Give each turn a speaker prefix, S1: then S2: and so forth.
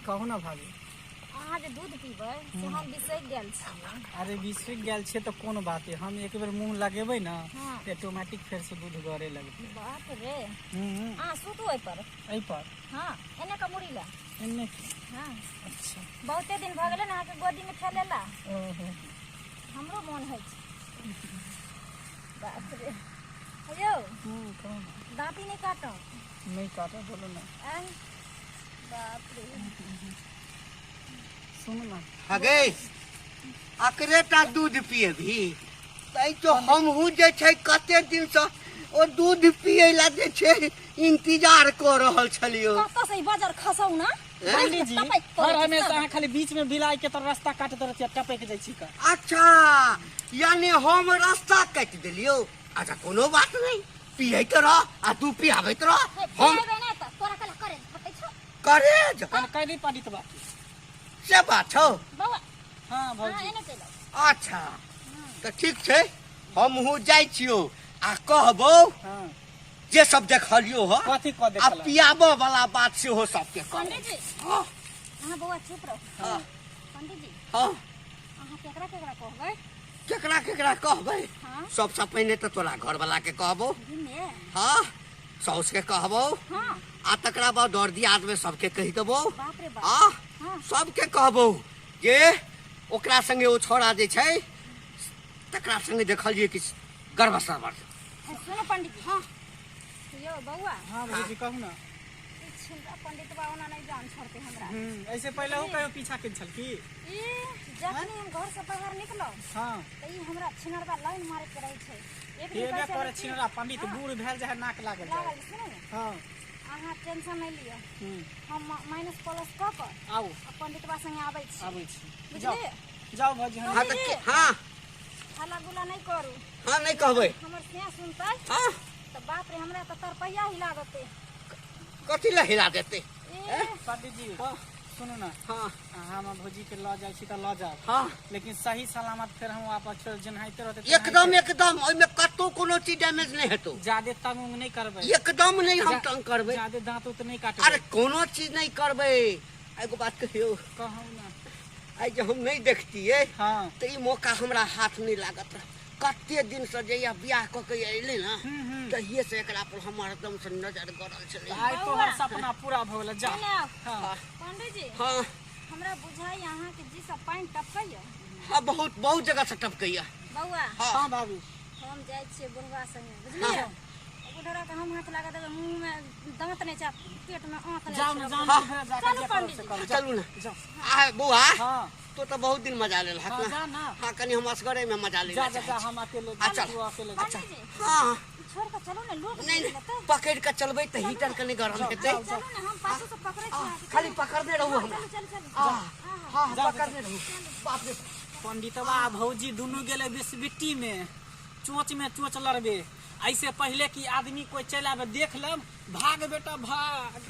S1: कहू ना भाभी।
S2: अहाँ जे दूध पीबै से हम बिसरि गेल छियै।
S1: अरे बिसरि गेल छियै तऽ कोन बात है, हम एक बेर मुँह लगेबै ने
S2: हाँ।
S1: तऽ ऑटोमेटिक फेर से दूध गरे लगतै।
S2: बाप रे।
S1: हम्म।
S2: अहाँ सुतू एहि पर।
S1: एहि पर?
S2: हाँ, एने के मुड़ी लए।
S1: एने के?
S2: हाँ।
S1: अच्छा।
S2: बहुते दिन भऽ गेलै ने अहाँके गोदीमे खेलेला।
S1: ओहो।
S2: हमरो मोन होइ छै। बाप रे, यौ।
S1: कहू ने।
S2: दाँती नहि काटब।
S1: नहि काटब, बोलू ने।
S2: आँय, बाप रे।
S1: सुनू ने।
S3: हगे, अकरे टा दूध पियबही तै तो हमहूँ जे छै कते दिनसँ ओ दूध पियै ला जे छै इंतजार कऽ रहल छलियो।
S2: कतऽ से ई बजर खसौ ना?
S1: पंडित जी,
S2: टपकि
S1: हर
S2: पड़ै छै
S1: हमेशा
S2: सब।
S1: अहाँ खाली बीच में बिलाई के तरह रास्ता काटैत रहै छियै, टपकि जाइ छी का।
S3: अच्छा, यानी हम रास्ता काटि देलियो। अच्छा, कोनो बात नहीं, पियैत रह आ तू पियाबैत रह।
S2: हे,
S3: हम
S2: पिएबै नहि तऽ तोरा कला करे फटै छौ।
S3: करेज।
S1: कनि कहि दी पंडित बाबू।
S3: से बात छौ?
S2: बौआ।
S1: हाँ।
S2: हाँ।
S1: भौजी।
S2: एने चलि आउ।
S3: अच्छा, तऽ ठीक छै, हमहूँ जाइ छियौ आ कहबौ
S1: हाँ।
S3: जे सब देखलियौ ह।
S1: कथी कऽ
S3: आ
S1: देखल?
S3: पियाबऽ वाला बात सेहो सबके कहबौ।
S2: पंडित जी।
S3: हाँ।
S2: अहाँ बौआ चुप रहू।
S3: हाँ।
S2: पंडित जी।
S3: हाँ।
S2: अहाँ केकरा केकरा कहबै?
S3: केकरा केकरा कहबै?
S2: हाँ।
S3: सबसँ पहिने तऽ तोरा घरवाला के कहबौ।
S2: गिने।
S3: हाँ, साउस के कहबौ।
S2: हाँ।
S3: आ तकरा बाद दर दियाद में सबके कहि देबौ।
S2: बाप रे बाप।
S3: आ
S2: हाँ।
S3: सबके कहबौ जे ओकरा संगे ओ छोड़ा जे छै तकरा संगे देखलियै किछु गड़बड़ सड़बड़।
S2: हे, सुनू पंडित जी।
S3: हाँ।
S2: यौ बौआ।
S1: हाँ भौजी, कहू ने।
S2: ई छिनरा पंडित बा ओना नहीं जान छोड़ते हमरा।
S1: ऐसे पहले हो कहियो पीछा केने छल की?
S2: ई जखनी हम घर से बाहर निकलौ
S1: हाँ।
S2: तऽ ई हमरा छिनरबा लाइन मारे के रहै छै। एक दिन
S1: हेबे
S2: कहै छलै
S1: करे
S2: कि-
S1: छिनरा पंडित।
S2: हाँ।
S1: बूढ़ भेल जाइ है, नाक लागल जाइ।
S2: लागल, सुनू ने।
S1: हाँ।
S2: अहाँ टेंशन नहीं लिअ।
S1: हम्म।
S2: हम माइनस प्लस कऽ कऽ
S1: आउ।
S2: आ पंडितबा संगे आबै छी।
S1: आबै छी।
S2: बुझलियै?
S1: जाउ जाउ भौजी, हम
S3: हाँ तऽ हाँ।
S2: हल्ला गुल्ला नहीं करू।
S3: हाँ, नहीं कहबै।
S2: हमर स्नेह सुनतै
S3: हाँ।
S2: तऽ बाप रे, हमरा तऽ तरपैया हिला देतै।
S3: कथी लए हिला देतै?
S2: ए।
S1: पंडित जी।
S3: हाँ।
S1: सुनू ने।
S3: हाँ।
S1: अहाँ हमर भौजी के लऽ जाइ छी तऽ लऽ जाउ।
S3: हाँ।
S1: लेकिन सही सलामत फेर हम वापस छोड़ जेनाहिते रहतै
S3: एकदम।
S1: तेनाहिते।
S3: एकदम, ओहिमे कतौ कोनो चीज डैमेज नहि हेतौ।
S1: जादे तंग उंग नहि करबै।
S3: एकदम नहि हम तंग करबै।
S1: जादे दांत उत नहि काटबै।
S3: अरे, कोनो चीज नहि करबै। एगो बात कहियौ?
S1: कहू ने।
S3: आइ जे हम नहि देखतियै
S1: हाँ।
S3: तऽ ई मौका हमरा हाथ नहि लागत। कते दिनसँ जहिया बियाह कऽ के एलै ने,
S1: हम्म, हम्म।
S3: तहिये से एकरा पर हमर एकदम से नजर गड़ल छलै।
S1: आइ तोहर सपना पूरा भऽ गेल, जा।
S2: सुनू।
S1: हाँ।
S2: पंडित जी।
S3: हाँ।
S2: हमरा बुझाइ अहाँके जी सब पानि टपकैया।
S3: हाँ, बहुत बहुत जगह से टपकैया।
S2: बौआ।
S3: हाँ।
S1: हाँ भाभी।
S2: हम जाइ छियै बुढ़वा संगे, बुझलियै?
S3: हाँ।
S2: बुढ़वा के हम हाथ लगा देबै, मुँह में दांत नहि छै, पेट में आंत नहि
S1: जाउ
S2: छै।
S1: ने, जाउ ने,
S3: हाँ।
S1: फेर जाके
S2: चलू
S1: जे करब
S2: पंडित
S1: से
S2: जी।
S1: करब, जाउ।
S3: चलू ने।
S1: जाउ।
S3: आ बौआ।
S1: हाँ।
S3: तो तऽ बहुत दिन मजा लेल हक
S1: हाँ,
S3: ना।
S1: जा ना।
S3: हाँ, कनि हम असगरे में मजा ले।
S1: जा जा जा, हम अकेले।
S3: अच्छा।
S1: तू अकेले जा।
S2: पंडित जी।
S3: हाँ।
S2: छोड़ के चलू ने, लोग
S3: नहीं,
S2: देख
S3: नहीं,
S2: लेतै।
S3: पकड़ के चलबै तऽ हीटर कनि गरम
S1: जाउ,
S3: हेतै।
S1: जाउ,
S2: चलू ने, हम पाछू से पकड़ै छी अहाँके।
S3: खाली पकड़ने रहू हमरा।
S2: चलू चलू चलू।
S3: आ, हाँ,
S1: जाउ,
S3: पकड़ने रहू। बाप रे।
S1: पंडितवा आ भौजी दुनू गेलै बिसबिट्टी में, चोंच में चोंच लड़बे। ऐसे पहले कि आदमी कोई चलि आबे, देख लेब। भाग बेटा भाग।